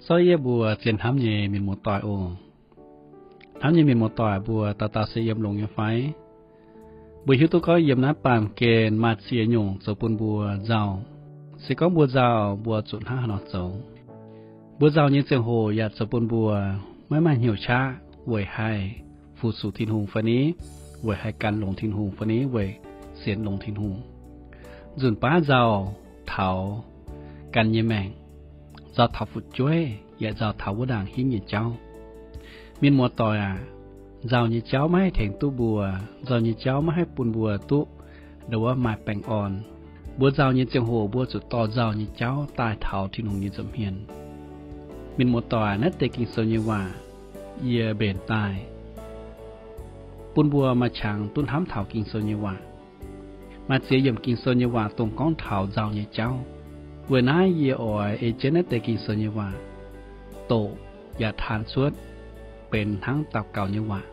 Zorqv yie mbuo zien hnamv nyei mienh muoz-doic oc. Hnamv nyei mienh muoz-doic mbuo dauh dauh se yiem longx nyei fai? Mbuo hiuv duqv gorngv yiem naaiv baamh gen maaih ziex nyungc zoux bun mbuo nzauh. Se gorngv mbuo nzauh, mbuo zuqc hnangv haaix nor zoux? Mbuo nzauh nyei ziangh hoc yaac zoux bun mbuo maiv maaih hnyouv qaqv weic haih fu-sux Tin-Hungh fai ni, weic haih gan longx Tin-Hungh fai ni, weic sienx longx Tin-Hungh. Nzunc baav nzauh taux gan nyei maengc, nzauh taux fu'jueiv, yaac nzauh taux wuov ndaangc hingv nyei jauv. Mienh muoz-doic aac, nzauh nyei jauv maiv haih tengx duqv mbuo. Nzauh nyei jauv maiv haih bun mbuo duqv ndo wuov maaih baengh orn. Mbuo nzauh nyei ziangh hoc mbuo zuqc dorh nzauh nyei jauv daaih taux Tin-Hungh nyei nza'hmien. Mienh muoz-doic, naaiv deix Ging-Sou nyei waac yie mbenc daaih bun mbuo maaih qangx duqv hnamv taux Ging-Sou nyei waac. Maaih ziex yiemc Ging-Sou nyei waac dongh gorngv taux nzauh nyei jauv. Weic naaiv yie oix ei jienv naaiv deix Ging-Sou nyei waac doqc yaac taan cuotv benx hnangv daux gaux nyei waac,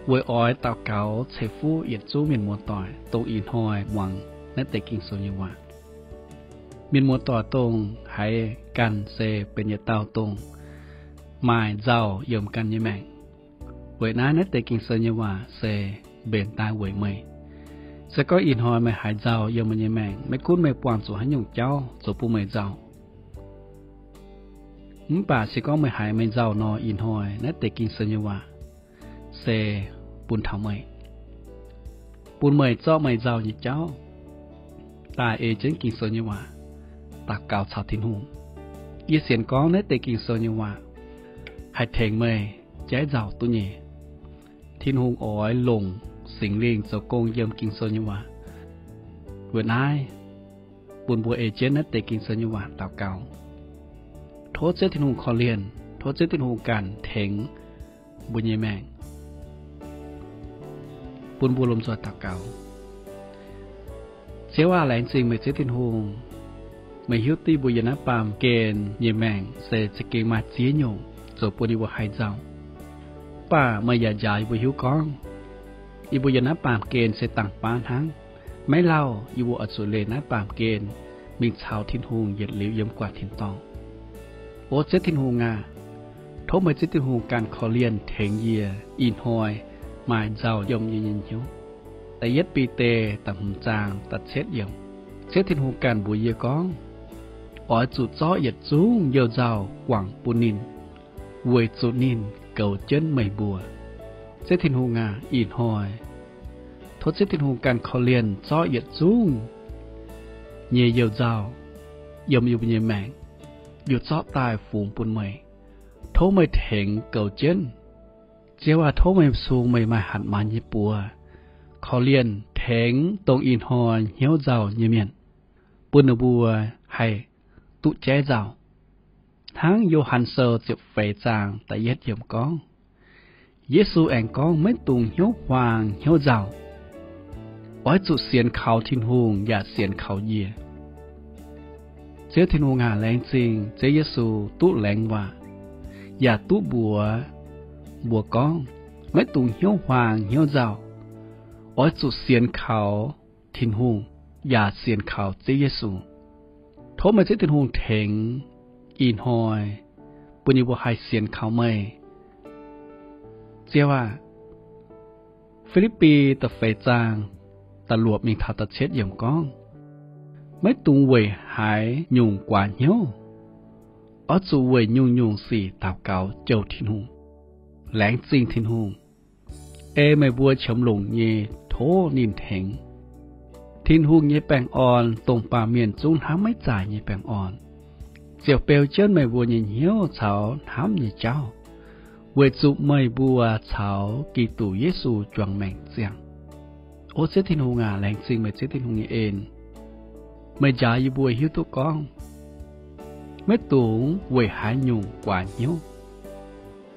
weic oix daux gaux ceix fuqv yietc zungv mienh muoz-doic dongh ih hnoi muangx naaiv deix Ging-Sou nyei waac. Mienh muoz-doic dongh haiz ganh se benx yietc dauh dongh maaih nzauh yiem ganh nyei maengc. Weic naaiv naaiv deix Ging-Sou nyei waac se mbenc daaih weic meih. Se gorngv ih hnoi meih haiz nzauh yiem meih nyei maengc, maiv gunv meih buangh zuqc haaix nyungc jauv zoux bun meih nzauh, mv baac se gorngv meih haiz meih nzauh nor, ih hnoi naaiv deix Ging-Sou nyei waac se bun taux meih, bun meih zorqv meih nzauh nyei jauv daaih ei jienv Ging-Sou nyei waac daux gaux caux Tin-Hungh. Yie sienx gorngv naaiv deix Ging-Sou nyei waac haih tengx meih jaiv nzauh duqv nyei. Tin-Hungh oix longc Singx Lingh zoux gong yiem Ging-Sou nyei waac. Weic naaiv, bun mbuo ei jienv naaiv deix Ging-Sou nyei waac daux gaux. Tov Ziouv Tin-Hungh korv-lienh, tov Ziouv Tin-Hungh ganh tengx mbuo nyei maengc. Bun mbuo lomh nzoih daux gaux. Ziouv aac, laengz zingh meih Ziouv Tin-Hungh. Meih hiuv duqv yie mbuo yiem naaiv baamh gen nyei maengc se za'gengh maaih ziex nyungc zoux bun yie mbuo haih nzauh. Mv baac meih yaac njaaux yie mbuo hiuv gorngv, yie mbuo yiem naaiv baamh gen se dangh baav hnangv. Maiv lauh yie mbuo oix zuqc leih naaiv baamh gen mingh caux Tin-Hungh yietc liuz yiem gu'nguaaic tin-dorngh. O Ziouv Tin-Hungh aac, tov meih Ziouv Tin-Hungh ganh korv-lienh tengx yie ih hnoi maaih nzauh yiem yie nyei hnyouv. Da'yietv Bide da'hmz zaang da'cietv yiemc, Ziouv Tin-Hungh ganh mbuox yie gorngv, oix zuqc zorqv yietc zungv you-nzauh guangc bun ninh, weic zuqc ninh goux jienv meih mbuo. Ziouv Tin-Hungh aac, ih hnoi tov Ziouv Tin-Hungh ganh korv-lienh zorqv yietc zungv nyei you-nzauh yiem yie mbuo nyei maengc, yaac zorqv daaih fungx bun meih. Tov meih tengx goux jienv. Ziouv aac, tov meih sung meih maaih hatc maaz nyei buoz korv-lienh tengx dongh ih hnoi hnyouv nzauh nyei mienh, bun ninh mbuo haih duqv jaiv nzauh. Hnangv Yo^han Sou ziepc feix zaang da'yietv yiemc gorngv, Yesu aengx gorngv, maiv dungx hnyouv huaang hnyouv nzauh. Oix zuqc sienx kaux Tin-Hungh yaac sienx kaux yie. Ziouv Tin-Hungh aac, laengz zingh Ziouv Yesu duqv laengz waac, yaac duqv mbuox mbuo gorngv, maiv dungx hnyouv huaang hnyouv nzauh. Oix zuqc sienx kaux Tin-Hungh yaac sienx kaux Ziouv Yesu. Tov meih Ziouv Tin-Hungh tengx ih hnoi bun yie mbuo haih sienx kaux meih. Ziouv aac, Fi^lipv^bi da'feix zaang da'luoqc mingh taux da'cietv yiemc gorngv, maiv dungx weic haaix nyungc guaax hnyouv. Oix zuqc weic nyungc-nyungc sic daux gaux jouh Tin-Hungh. Laengz zingh Tin-Hungh. Ei meih mbuo qiemx longc nyei tov ninh tengx. Tin-Hungh nyei baengh orn, dongh baamh mienh zungv hnamv maiv zaaic nyei baengh orn, ziouc beu jienv meih mbuo nyei hnyouv caux hnamv nyei jauv, weic zuqc meih mbuo caux Giduc Yesu juangc maengc ziangh. O Ziouv Tin-Hungh aac, laengz zingh meih Ziouv Tin-Hungh nyei en. Meih njaaux yie mbuo hiuv duqv gorngv, maiv dungx weic haaix nyungc guaax hnyouv.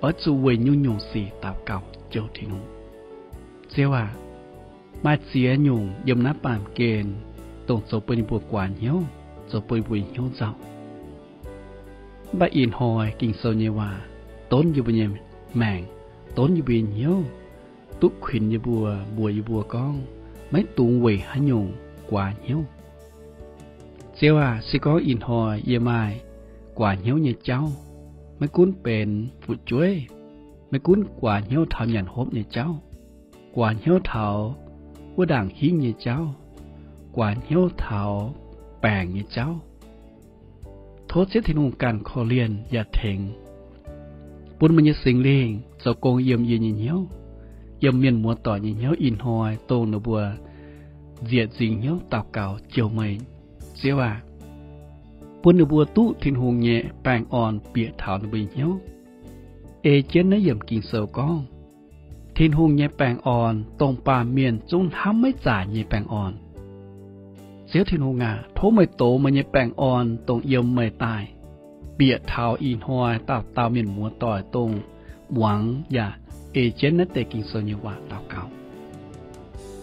Oix zuqc weic nyungc-nyungc sic daux gaux jouh Tin-Hungh. Ziouv aac, maaih ziex nyungc yiem naaiv baamh gen dongh zoux bun yie mbuo guaax hnyouv, zoux bun yie mbuo hnyouv nzauh. Mv baac ih hnoi Ging-Sou nyei waac donv yie mbuo nyei maengc, donv yie mbuo nyei hnyouv, duqv kuinx yie mbuo, mbuox yie mbuo gorngv, maiv dungx weic haaix nyungc guaax hnyouv. Ziouv aac, se gorngv ih hnoi yie maaih guaax hnyouv nyei jauv. Maiv gunv benx fu'jueiv, maiv gunv guaax hnyouv taux nyanc hopv nyei jauv, guaax hnyouv taux wuov ndaangc hingv nyei jauv, guaax hnyouv taux baengc nyei jauv, tov Ziouv Tin-Hungh ganh korv-lienh yaac tengx, bun meih nyei Singx Lingh zoux gong yiem yie nyei hnyouv, yiem mienh muoz-doic nyei hnyouv ih hnoi, dongh ninh mbuo nzieqc nzingx hnyouv daux gaux, Ziouv meih, Ziouv aac, bun ninh mbuo duqv Tin-Hungh nyei baengh orn bieqc taux ninh mbuo nyei hnyouv. Ei jienv naaiv yiemc Ging-Sou gorngv, Tin-Hungh nyei baengh orn dongh baamh mienh zungv hnamv maiv zaaic nyei baengh orn. Ziouv Tin-Hungh aac, tov meih dox meih nyei baengh orn dongh yiem meih daaih bieqc taux ih hnoi dauh dauh mienh muoz-doic dongh muangx yaac ei jienv naaiv deix Ging-Sou nyei waac daux gaux,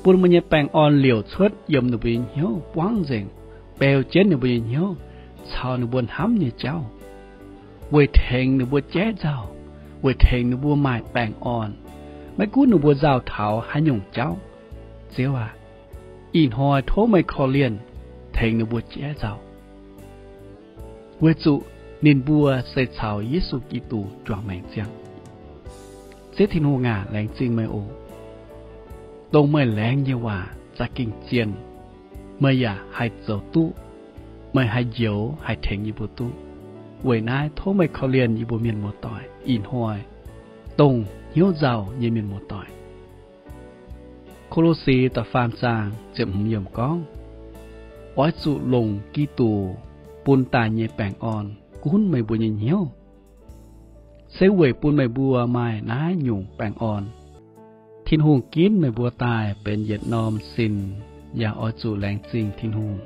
bun meih nyei baengh orn liouc cuotv yiem ninh mbuo nyei hnyouv buangv nzengc, beu jienv ninh mbuo nyei hnyouv caux ninh mbuo hnamv nyei jauv, weic tengx ninh mbuo jaiv nzauh, weic tengx ninh mbuo maaih baengh orn, maiv gunv ninh mbuo nzauh taux haaix nyungc jauv. Ziouv aac, ih hnoi tov meih korv-lienh tengx ninh mbuo jaiv nzauh, weic zuqc ninh mbuo se caux Yesu Giduc juangc maengc ziangh. Ziouv Tin-Hungh aac, laengz zingh meih oc. Dongh meih laengz nyei waac za'gengh zien, meih yaac haih zoux duqv, meih haih njoux haih tengx yie mbuo duqv. Weic naaiv tov meih korv-lienh yie mbuo mienh muoz-doic ih hnoi, dongh hnyouv nzauh nyei mienh muoz-doic. Ko^lo^si da'faam zaang ziepc hmz yiemc gorngv, Oix zuqc longc Giduc bun daaih nyei baengh orn gunv meih mbuo nyei hnyouv, se weic bun meih mbuo maaih naaiv nyungc baengh orn. Tin-Hungh ginv meih mbuo daaih benx yietc norm sin, yaac oix zuqc laengz zingh Tin-Hungh.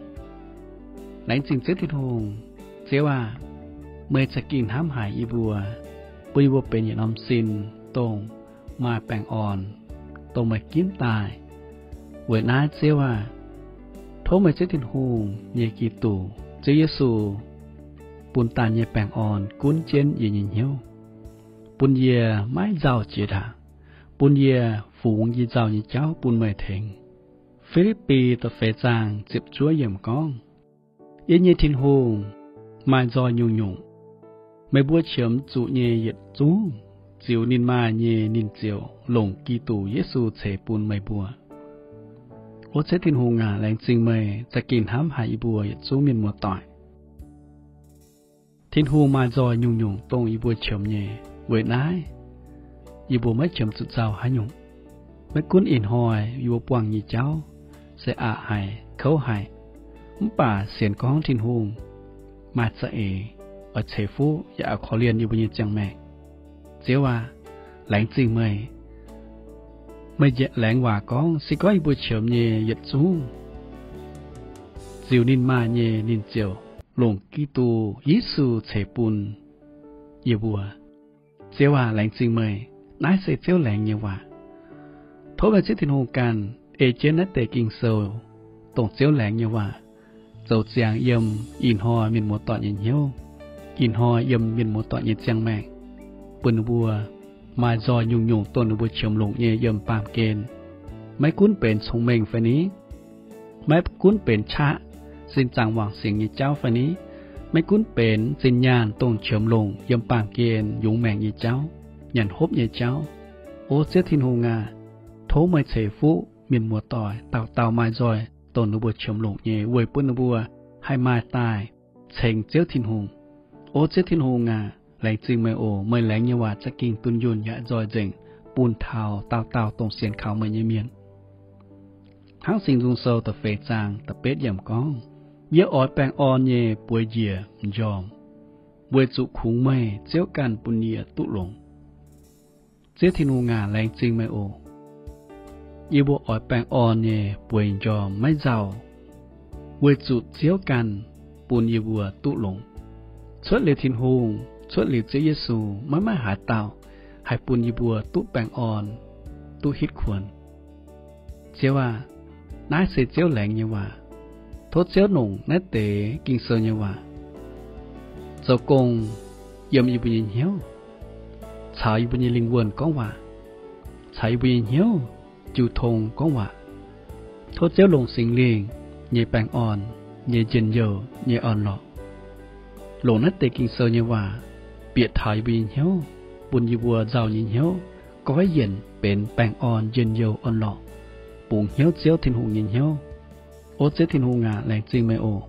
Laengz zingh Ziouv Tin-Hungh. Ziouv aac, meih za'gengh hnamv haic yie mbuo, bun yie mbuo benx yietc norm sin, dongh maaih baengh orn, dongh meih ginv daaih. Weic naaiv Ziouv aac, tov meih Ziouv Tin-Hungh nyei Giduc, Ziouv Yesu, bun daaih nyei baengh orn gunv jienv yie nyei hnyouv, bun yie maiv nzauh jiex ndaangc, bun yie fungx yie nzauh nyei jauv bun meih tengx. Fi^lipv^bi da'feix zaang ziepc juov yiemc gorngv, Yie nyei Tin-Hungh maaih nzoih nyungc-nyungc. Meih mbuo qiemx zuqc nyei yietc zungv, ziux ninh maaih nyei ninh ziouc longc Giduc Yesu ceix bun meih mbuo. O Ziouv Tin-Hungh aac, laengz zingh meih za'gengh hnamv haic yie mbuo yietc zungv mienh muoz-doic. Tin-Hungh maaih nzoih nyungc-nyungc dongh yie mbuo qiemx nyei. Weic naaiv, yie mbuo maiv qiemx zuqc nzauh haaix nyungc. Maiv gunv ih hnoi yie mbuo buangh nyei jauv se aqc haic, kouv haic, mv baac sienx gorngv Tin-Hungh maaih za'eix oix ceix fuqv yaac oix korv-lienh yie mbuo nyei ziangh maengc. Ziouv aac, laengz zingh meih. Meih laengz waac gorngv, se gorngv yie mbuo qiemx nyei yietc zungv, ziux ninh maaih nyei ninh ziouc longc Giduc Yesu ceix bun yie mbuo. Ziouv aac, laengz zingh meih. Naaiv se Ziouv laengz nyei waac. Tov meih Ziouv Tin-Hungh ganh ei jienv naaiv deix Ging-Sou, dongh Ziouv laengz nyei waac, zoux ziangx yiem ih hnoi mienh muoz-doic nyei hnyouv, ih hnoi yiem mienh muoz-doic nyei ziangh maengc, bun ninh mbuo maaih nzoih nyungc-nyungc dongh ninh mbuo qiemx longc nyei yiem baamh gen. Maiv gunv benx cong-mengh fai ni, maiv gunv benx qaqv sin zaangc wangc singx nyei jauv fai ni, maiv gunv benx zinh nyaanh dongh qiemx longc yiem baamh gen yungz maengc nyei jauv, nyanc hopv nyei jauv. O Ziouv Tin-Hungh aac, tov meih ceix fuqv mienh muoz-doic dauh dauh maaih nzoih dongh ninh mbuo qiemx longc nyei weic bun ninh mbuo haih maaih daaih ceng Ziouv Tin-Hungh. O Ziouv Tin-Hungh aac, laengz zingh meih oc. Meih laengz nyei waac za'gengh dunh yunh yaac nzoih nzengc bun taux dauh dauh dongh sienx kaux meih nyei mienh. Hnangv Singx Nzung Sou da'feix zaang da'betv yiemc gorngv, Yie oix baengh orn nyei bueix njiec m'njormh, weic zuqc kungx meih Ziouv ganh bun yie duqv longx. Ziouv Tin-Hungh aac, laengz zingh meih oc. Yie mbuo oix baengh orn nyei bueix m'njormh maiv nzauh, weic zuqc Ziouv ganh bun yie mbuo duqv longx. Cuotv liuz Tin-Hungh, cuotv liuz Ziouv Yesu, maiv maaih haaix dauh haih bun yie mbuo duqv baengh orn, duqv hitv kuonx. Ziouv aac, naaiv se Ziouv laengz nyei waac. Tov Ziouv longc naaiv deix Ging-Sou nyei waac zoux gong yiem yie mbuo nyei hnyouv, caux yie mbuo nyei lingh wuonh gorngv waac, caux yie mbuo nyei hnyouv jiu tong gorngv waac. Tov Ziouv longc Singx Lingh nyei baengh orn, nyei njien-youh, nyei orn-lorqc, Longc naaiv deix Ging-Sou nyei waac bieqc taux yie mbuo nyei hnyouv, bun yie mbuo nzauh nyei hnyouv goiv yienc benx baengh orn, njien-youh, orn-lorqc, bungx hnyouv Ziouv Tin-Hungh nyei hnyouv. O Ziouv Tin-Hungh aac, laengz zingh meih oc.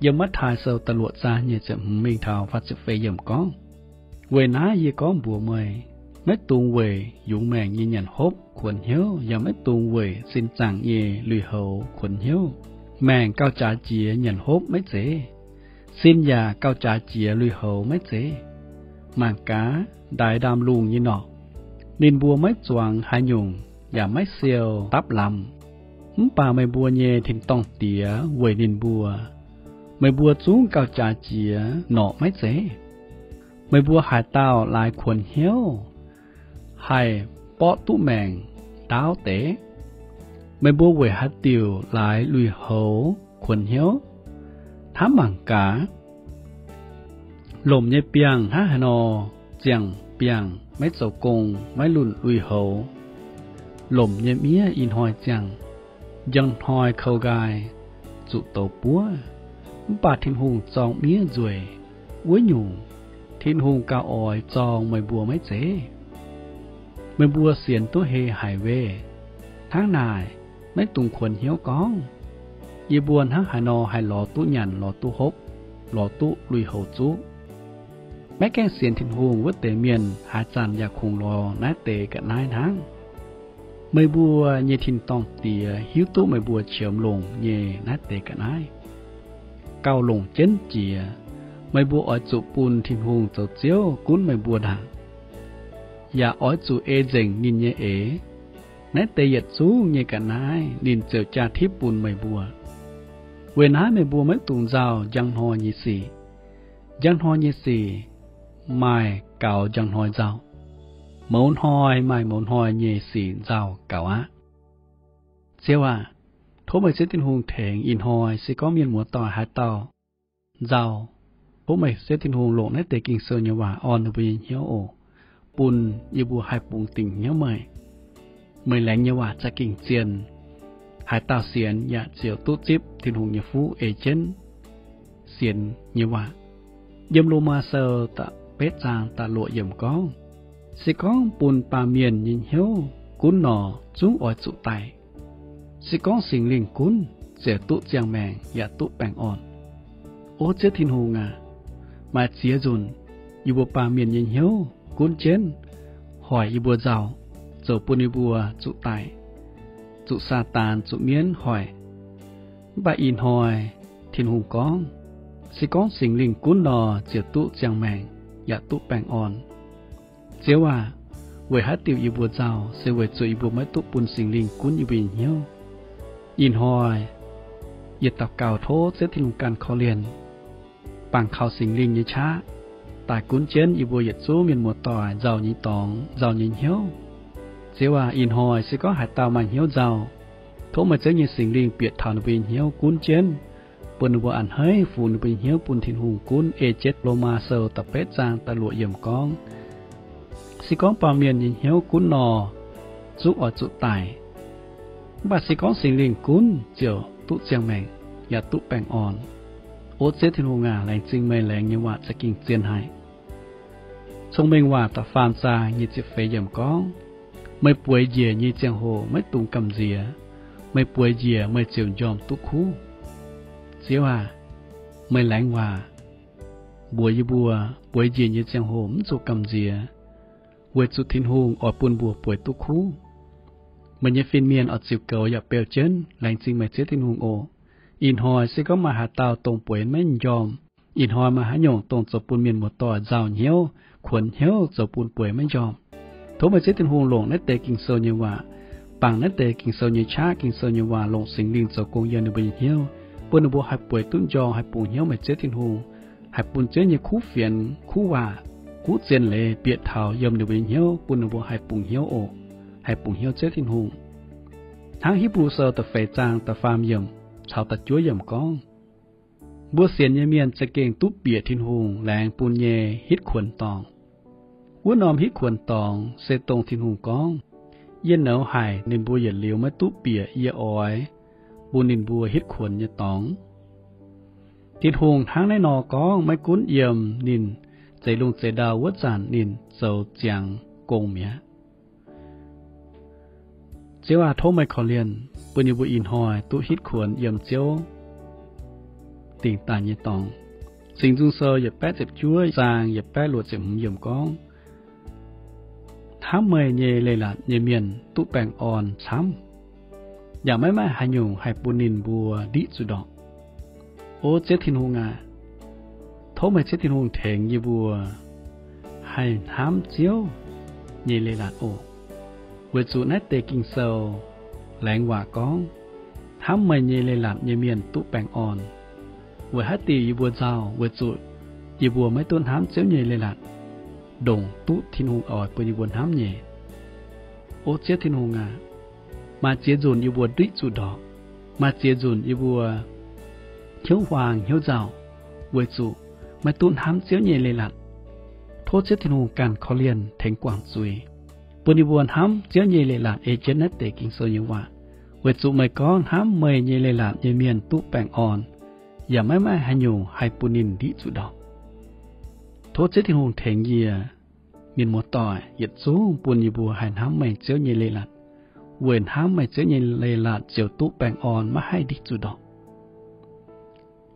Yiem Matv^taai Sou da'luoqc zaang nyic ziepc hmz mingh taux faah ziepc feix yiemc gorngv, Weic naaiv yie gorngv mbuox meih, maiv dungx weic yungz maengc nyei nyanc hopv kuonx hnyouv, yaac maiv dungx weic sin zaangc nyei lui-houx kuonx hnyouv. Maengc gauh jaax jiex nyanc hopv maiv zeiz? Sin yaac gauh jaax jiex lui-houx maiv zeiz? Mangc gaax, ndaix ndaamv-lungh nyei norqc, ninh mbuo maiv zuangx haaix nyungc, yaac maiv siou dapv lamz. Mv baac meih mbuo nyei tin-dorngh Diex weic ninh mbuo. Meih mbuo zungv gauh jaax jiex norqc maiv zeiz? Meih mbuo haaix dauh laaix kuonx hnyouv, haih borqv duqv maengc ndaauv deix? Meih mbuo weic haaix diuc laaix lui-houx kuonx hnyouv? Hnamv mangc gaax, lomc nyei biangh hnangv haaix nor ziangh biangh maiv zoux gong, maiv lunh lui-houx. Lomc nyei miev ih hnoi ziangh, njang hnoi kou nqaai zuqc douz buov. Mv baac Tin-Hungh zorng miev nzueic. Wuov nyungc, Tin-Hungh gauh oix zorng meih mbuo maiv zeiz? Meih mbuo sienx duqv hei haic weih. Hnangv naaic, maiv dungx kuonx hnyouv gorngv, Yie mbuo hnangv haaix nor haih lorz duqv nyanc, lorz duqv hopv, lorz duqv lui-houx zuqv? Maiv gaengh sienx Tin-Hungh wuov deix mienh haaix zanc yaac kungx lorz naaiv deix ga'naaiv hnangv. Meih mbuo nyei tin-dorngh Diex hiuv duqv meih mbuo qiemx longc nyei naaiv deix ga'naaiv. Gauh longc jienv jiex, meih mbuo oix zuqc bun Tin-Hungh zoux Ziouv gunv meih mbuo ndaangc, yaac oix zuqc ei nzengc ninh nyei eix. Naaiv deix yietc zungv nyei ga'naaiv ninh ziouc jaa tipv bun meih mbuo. Weic naaiv meih mbuo maiv dungx nzauh njang hnoi nyei sic. Njang hnoi nyei sic maaih gaux njang hnoi nzauh. Mouz hnoi maaih mouz hnoi nyei sic nzauh gaux aqv. Ziouv aac, tov meih Ziouv Tin-Hungh tengx ih hnoi se gorngv mienh muoz-doic haaix dauh nzauh, tov meih Ziouv Tin-Hungh longc naaiv deix Ging-Sou nyei waac orn ninh mbuo nyei hnyouv oc, bun yie mbuo haih bungx dingc hnyouv meih. Meih laengz nyei waac za'gengh zien. Haaix dauh sienx yaac ziouc duqv zipv Tin-Hungh nyei fuqv ei jienv sienx nyei waac. Yiem Lomaa Sou da'betv zaang da'luoqc yiemc gorngv, se gorngv bun baamh mienh nyei hnyouv gunv nor, zungv oix zuqc daic. Se gorngv Singx Lingh gunv, ziouc duqv ziangh maengc yaac duqv baengh orn. O Ziouv Tin-Hungh aac, maaih ziex nzunc yie mbuo baamh mienh nyei hnyouv gunv jienv hoic yie mbuo nzauh, zoux bun yie mbuo zuqc daic, zuqc Saadaan, zuqc mienv hoic. Mv baac ih hnoi Tin-Hungh gorngv, se gorngv Singx Lingh gunv nor, ziouc duqv ziangh maengc yaac duqv baengh orn. Ziouv aac, weic haaix diuc yie mbuo nzauh? Se weic zuqc yie mbuo maiv duqv bun Singx Lingh gunv yie mbuo nyei hnyouv. Ih hnoi yie daux gaux tov Ziouv Tin-Hungh ganh korv-lienh, bangc kaux Singx Lingh nyei qaqv daaih gunv jienv yie mbuo yietc zungv mienh muoz-doic nzauh nyei dorngx, nzauh nyei hnyouv. Ziouv aac, ih hnoi se gorngv haaix dauh maaih hnyouv nzauh, tov meih Ziouv nyei Singx Lingh bieqc taux ninh mbuo nyei hnyouv gunv jienv, bun ninh mbuo a'hneiv fungx ninh mbuo nyei hnyouv bun Tin-Hungh gunv. Ei jienv Lomaa Sou da'betv zaang da'luoqc yiemc gorngv, se gorngv baamh mienh nyei hnyouv gunv nor, zungv oix zuqc daic. Mv baac se gorngv Singx Lingh gunv, ziouc duqv ziangh maengc, yaac duqv baengh orn. O Ziouv Tin-Hungh aac, laengz zingh meih laengz nyei waac za'gengh zien haic. Cong-Mengh Waac da'faam zaang nyic ziepc feix yiemc gorngv, meih bueix njiec nyei ziangh hoc maiv dungx gamh nziex. Meih bueix njiec, meih ziouc njormh duqv kuv. Ziouv aac, meih laengz waac mbuox yie mbuo, bueix njiec nyei ziangh hoc mv zuqc gamh nziex, weic zuqc Tin-Hungh oix bun mbuo bueix duqv kuv. Meih nyei fin-mienh oix ziux goux yaac beu jienv. Laengz zingh meih Ziouv Tin-Hungh oc. Ih hnoi se gorngv maaih haaix dauh dongh bueix maiv njormh, ih hnoi maaih haaix nyungc dongh zoux bun mienh muoz-doic nzauh hnyouv, kuonx hnyouv, zoux bun bueix maiv njormh, tov meih Ziouv Tin-Hungh longc naaiv deix Ging-Sou nyei waac, bangc naaiv deix Ging-Sou nyei qaqv, Ging-Sou nyei waac longc Singx Lingh zoux gong yiem ninh mbuo nyei hnyouv, bun ninh mbuo haih bueix duqv njormh, haih bungx hnyouv meih Ziouv Tin-Hungh, haih bun Ziouv nyei kuv fienx, kuv waac, kuv zien leiz bieqc taux yiem ninh mbuo nyei hnyouv, bun ninh mbuo haih bungx hnyouv oc. Haih bungx hnyouv Ziouv Tin-Hungh. Hnangv Hipv^lu Sou da'feix zaang da'faam yiemc caux da'juov yiemc gorngv, mbuo sienx nyei mienh za'gengh duqv bieqc Tin-Hungh laengz bun nyei hitv kuonx dorngx. Wuov norm hitv kuonx dorngx se dongh Tin-Hungh gorngv, yie nouz haic ninh mbuo yietc liuz maiv duqv bieqc yie oix bun ninh mbuo hitv kuonx nyei dorngx. Tin-Hungh hnangv naaiv nor gorngv maiv gunv yiem ninh zeix lungh zeix ndau wuov zanc ninh zoux ziangx gong mi'aqv. Ziouv aac, tov meih korv-lienh bun yie mbuo ih hnoi duqv hitv kuonx yiem Ziouv dingc daaih nyei dorngx. Singx Nzung Sou yietc baeqv ziepc juov zaang yietc baeqv luoqc ziepc hmz yiemc gorngv, hnamv meih nyei leiz-latc nyei mienh duqv baengh orn camv, yaac maiv maaih haaix nyungc haih bun ninh mbuo ndiqv zuqc ndorpc. O Ziouv Tin-Hungh aac, tov meih Ziouv Tin-Hungh tengx yie mbuo haih hnamv Ziouv nyei leiz-latc oc. Weic zuqc naaiv deix Ging-Sou laengz waac gorngv, hnamv meih nyei leiz-latc nyei mienh duqv baengh orn. Weic haaix diuc yie mbuo nzauh? Weic zuqc yie mbuo maiv duqv hnamv Ziouv nyei leiz-latc ndongc duqv Tin-Hungh oix bun yie mbuo hnamv nyei. O Ziouv Tin-Hungh aac, maaih ziex nzunc yie mbuo ndiqv zuqc ndorpc. Maaih ziex nzunc yie mbuo hnyouv huaang hnyouv nzauh, weic zuqc maiv duqv hnamv Ziouv nyei leiz-latc. Tov Ziouv Tin-Hungh ganh korv-lienh tengx guangc zuiz, bun yie mbuo hnamv Ziouv nyei leiz-latc ei jienv naaiv deix Ging-Sou nyei waac, weic zuqc meih gorngv hnamv meih nyei leiz-latc nyei mienh duqv baengh orn, yaac maiv maaih haaix nyungc haih bun ninh ndiqv zuqc ndorpc. Tov Ziouv Tin-Hungh tengx yie, mienh muoz-doic yietc zungv, bun yie mbuo haih hnamv meih Ziouv nyei leiz-latc, weic hnamv meih Ziouv nyei leiz-latc ziouc duqv baengh orn, maiv haih ndiqv zuqc ndorpc.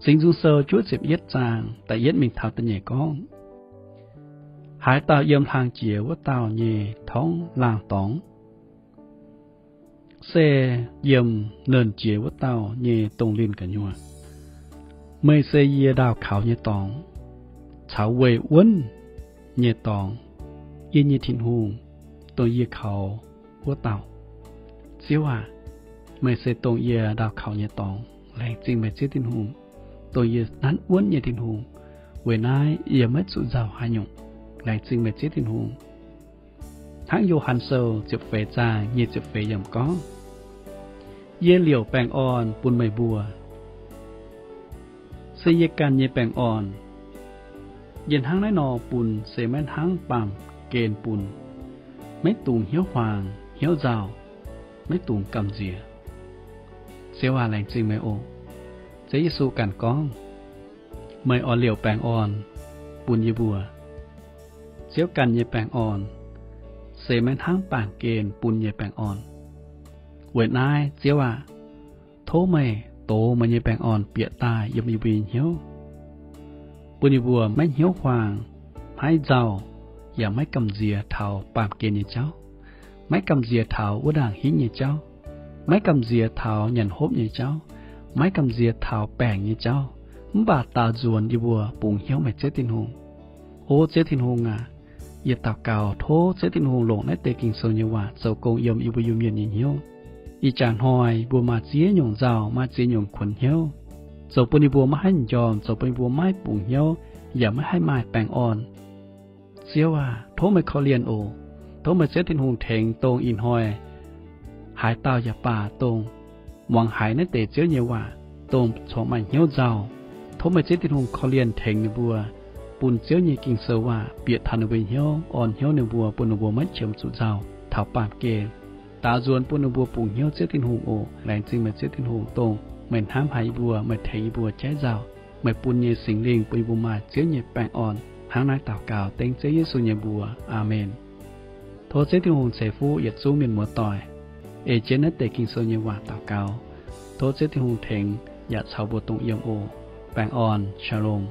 Singx Nzung Sou juov ziepc yietv zaang da'yietv mingh taux da'nyeic gorngv, haaix dauh yiem hlang jiex wuov dauh nyei torngv laangh dorngx, se yiem nernh jiex wuov dauh nyei dongh linh gu'nyuoz. Meih se yie ndaauh kaux nyei dorngx, caux weih wuonv nyei dorngx, yie nyei Tin-Hungh, dongh yie kaux wuov dauh. Ziouv aac, meih se dongh yie ndaauh kaux nyei dorngx. Laengz zingh meih Ziouv Tin-Hungh, dongh yie nanv wuonv nyei Tin-Hungh. Weic naaiv yie maiv zuqc nzauh haaix nyungc. Laengz zingh meih Ziouv Tin-Hungh. Hnangv Yo^han Sou ziepc feix zaang nyic ziepc feix yiemc gorngv, yie liouc baengh orn bun meih mbuo, se yie ganh nyei baengh orn. Yie hnangv naaiv nor bun se maiv hnangv baamh gen bun, maiv dungx hnyouv huaang hnyouv nzauh, maiv dungx gamh nziex. Ziouv aac, laengz zingh meih oc. Ziouv Yesu ganh gorngv, meih oix liouc baengh orn bun yie mbuo. Ziouv ganh nyei baengh orn se maiv hnangv baamh gen bun nyei baengh orn. Weic naaiv, Ziouv aac, tov meih dox meih nyei baengh orn bieqc daaih yiem yie mbuo nyei hnyouv, bun yie mbuo maiv hnyouv huaang, maiv nzauh, yaac maiv gamh nziex taux baamh gen nyei jauv, maiv gamh nziex taux wuov ndaangc hingv nyei jauv, maiv gamh nziex taux nyanc hopv nyei jauv, maiv gamh nziex taux baengc nyei jauv, mv baac daaux nzuonx yie mbuo bungx hnyouv meih Ziouv Tin-Hungh. O Ziouv Tin-Hungh aac, yie daux gaux tov Ziouv Tin-Hungh longc naaiv deix Ging-Sou nyei waac zoux gong yiem yie mbuo Iu-Mienh nyei hnyouv. Ih jaax hnoi mbuo maaih ziex nyungc nzauh, maaih ziex nyungc kuonx hnyouv, zoux bun yie mbuo maiv haih m'njormh, zoux bun yie mbuo maiv bungx hnyouv, yaac maiv haih maaih baengh orn. Ziouv aac, tov meih korv-lienh oc. Tov meih Ziouv Tin-Hungh tengx dongh ih hnoi haaix dauh yaac baac dongh muangx haiz naaiv deix Ziouv nyei waac, dongh corc maaih hnyouv nzauh. Tov meih Ziouv Tin-Hungh korv-lienh tengx ninh mbuo, bun Ziouv nyei Ging-Sou waac bieqc taux ninh mbuo hnyouv, orn hnyouv ninh mbuo, bun ninh mbuo maiv qiemx zuqc nzauh taux baamh gen. Daaux nzuonx bun ninh mbuo bungx hnyouv Ziouv Tin-Hungh oc. Laengz zingh meih Ziouv Tin-Hungh dongh meih hnamv haic yie mbuo, meih tengx yie mbuo jaiv nzauh. Meih bun nyei Singx Lingh bun yie mbuo maaih Ziouv nyei baengh orn. Hnangv naaiv daux gaux dengv Ziouv Yesu nyei mbuox. Aamen. Tov Ziouv Tin-Hungh ceix fuqv yietc zungv mienh muoz-doic, ei jienv naaiv deix Ging-Sou nyei waac daux gaux. Tov Ziouv Tin-Hungh tengx yaac caux mbuo dongh yiem oc. Baengh orn, Shalom.